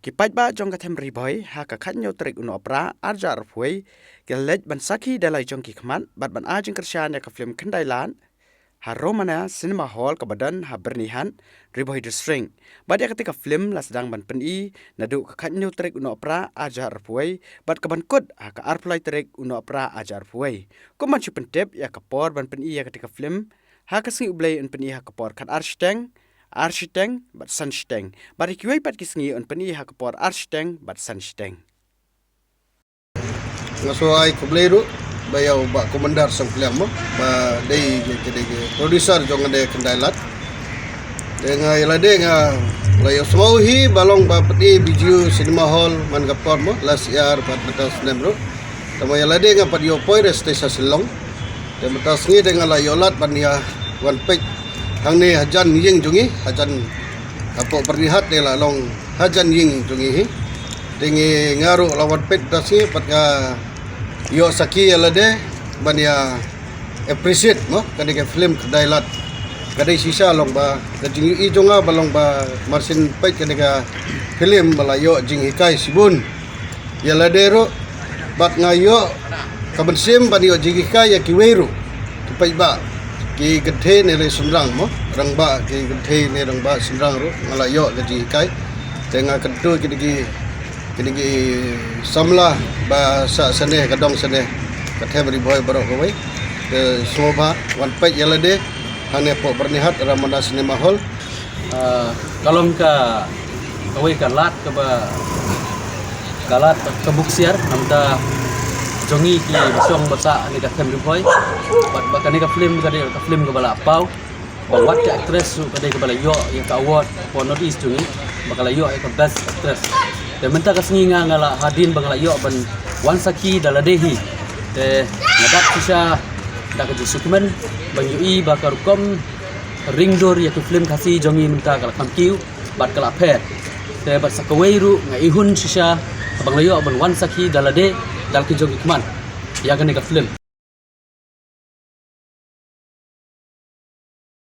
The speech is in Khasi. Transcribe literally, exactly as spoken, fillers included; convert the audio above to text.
Ki paidbah jong ka them Ri Bhoi ha ka khathynñiew tarik u Nohprah arhajar arphew wei ki la leit ban sakhi da la ki jong ki khmat bad ban ai jingkyrshan ïa ka film Khyndailad ha Romana Cinema Hall kaba don ha Byrnihat, Ri Bhoi District. Bad ïa katei ka film la sdang ban pyni naduh ka khathynñiew tarik u Nohprah arhajar arphew wei bad ka ban kut ha ka arphew lai tarik u Nohprah arhajar arphew wei. Kum ban shu pyntip ïa ka por ban pyni ïa katei ka film, ha ka sngi U Blei yn pyni ha ka por khatar shiteng, ar shiteng bad san shiteng. Bad ha kiwei pat ki sngi yn pyni ha ka por ar shiteng bad san shiteng. Nga sngewbha ai khublei ruh ba ïa u Bah Commander Sangpliang mo, ba dei, dei, dei producer jong kane Khyndailad. Te nga ïa lade nga la ïohsngew hi ba long ba pyni Bijou Cinema Hall man ka por mo, last year bad mynta snem ruh. Tangba ïa lade nga pat ïoh poi re sha Shillong. Te mynta sngi te nga la ïoh lad ban ïa wan peit hangne hajan ïing jong ngi, hajan hapoh Byrnihat te la long hajan ïing jong ngi hi. Te ngi, nga ruh la wan peit mynta sngi pat nga ïoh sakhi ïa lade ban ïa appreciate mo kane ka film Khyndailad. Ka dei shisha long ba ka jingïohi jong nga ba long ba mar shen peit kane ka film ba la ïoh jinghikai shibun ïa lade ruh, bad nga ïoh ka mynsiem ban ïoh jinghikai ïa kiwei ruh ki paidbah, ki kynthei ne lei shynrang mo, rangbah, ki kynthei ne rangbah shynrang ruh nga la ïoh ka jinghikai. Te nga kyntu kine ki, kine ki samla ba sah sane ka dong sane ka them Ri Bhoi baroh kawei. Te sngewbha wan peit ïa lade hangne hapoh Byrnihat, Ramana Cinema Hall. Ah, ka long ka, kawei ka lad kaba, ka lad ka buksiar namar jong ngi kiba shong ba sah kane ka them Ri Bhoi. Bad ba kane ka film ka dei ka film kaba la paw, ba wat ka actress ruh ka dei kaba la ïoh ïa ka award hapoh North East jong ngi, ba ka la ïoh ïa ka best actress. Te mynta ka sngi nga, nga la hadien ba nga la ïoh ban wan sakhi da lade hi. Te nga dap shisha da ka jingsngewkmen ban ïohi ba ka rukom ring dur ïa ki film Khasi jong ngi mynta ka la kham kiew bad ka la pher. Te bad sa kawei ruh nga ihun shisha ba nga la ïoh ban wan sakhi da lade da la ki jong ki khmat ïa kane ka film.